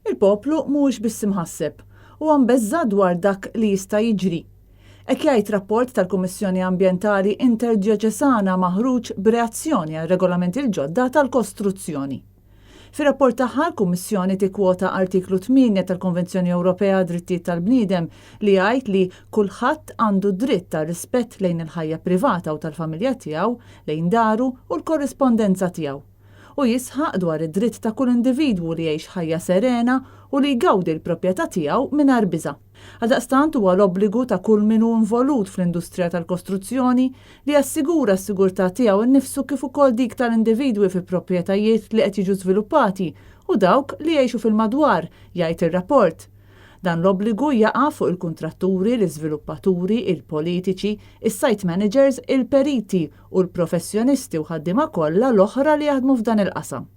Il-poplu mhuwiex biss imħasseb, huwa mbeżża' dwar dak li jista' jiġri. Hekk jgħid rapport tal-Kummissjoni Ambjentali Interdjoċesana maħruġ b'reazzjoni għar-regolamenti l-ġodda tal-kostruzzjoni. Fir-rapport tagħha l-Kummissjoni tikkwota Artiklu 8 tal-Konvenzjoni Ewropea għad-Drittijiet tal-Bniedem li jgħid li kulħadd għandu dritt għar-rispett lejn il-ħajja privata u tal-familja tiegħu, lejn daru u l-korrispondenza tiegħu. U jisħaq dwar id-dritt ta' kull individwu li jgħix ħajja serena u li jgawdi l-proprjetà tiegħu mingħajr biża'. Għaldaqstant huwa l-obbligu ta' kull min hu involut fl-industrija tal-kostruzzjoni li jassigura s-sigurtà tiegħu nnifsu kif ukoll dik tal-individwi fi proprjetajiet li qed jiġu żviluppati u dawk li jgħixu fil-madwar, jgħid ir-rapport. Dan l-obbligu jaqa' fuq il-kuntratturi, l-iżviluppaturi, il-politiċi, is-site managers, il-periti u l-professjonisti u ħaddiema kollha l-oħra li jaħdmu f'dan il-qasam.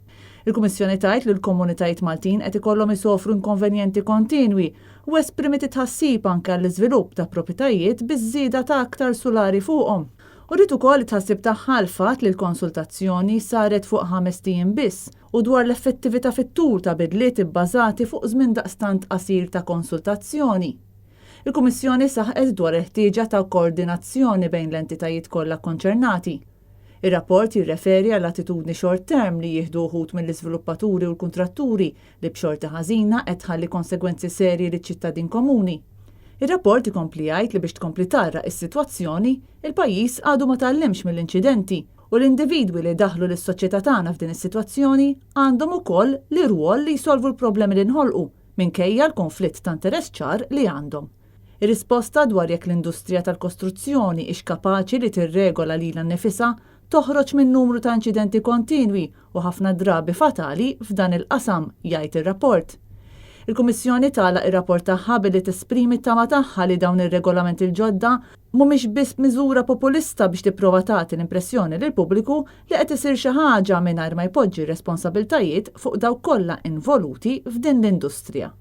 Il-Kummissjoni tgħid li l-komunitajiet Maltin qed ikollhom isofru inkonvenjenti kontinwi u esprimiet it-tħassib anke għall-iżvilupp ta' proprjetajiet biż-żieda ta' aktar sulari fuqhom. Uriet ukoll it-tħassib tagħha għall-fatt li l-konsultazzjoni saret fuq ħamest ijiem biss u dwar l-effettività fit-tul ta' bidliet ibbażati fuq żmien daqstant qasir ta' konsultazzjoni. Il-Kummissjoni saħqet dwar il-ħtieġa ta' koordinazzjoni bejn l-entitajiet kollha kkonċernati. Ir-rapport jirreferi għall-attitudni short term li jieħdu uħud mill-iżviluppaturi u l-kuntratturi li b'xorti ħażina qed tħalli konsegwenzi serji liċ-ċittadin komuni. Ir-rapport ikompli jgħid li biex tkompli tgħarraq is-sitwazzjoni, il-pajjiż għadu ma tgħallimx mill-inċidenti u l-individwi li daħħlu lis-soċjetà tagħna f'din is-sitwazzjoni għandhom ukoll l-irwol li jsolvu l-problemi li nħolqu minkejja l-konflitt ta' interess ċar li għandhom. Ir-risposta dwar jekk l-industrija tal-kostruzzjoni hix kapaċi li tirregola lilha nnifisha toħroġ minn numru ta' inċidenti kontinwi u ħafna drabi fatali f'dan il-qasam, jgħid ir-rapport. Il-Kummissjoni tagħlaq ir-rapport tagħha billi tesprimi t-tama tagħha li dawn ir-regolamenti l-ġodda mhumiex biss miżura populista biex tipprova tagħti l-impressjoni lill-pubbliku li qed isir xi ħaġa mingħajr ma jpoġġi r-responsabbiltajiet fuq dawk kollha involuti f'din l-industrija.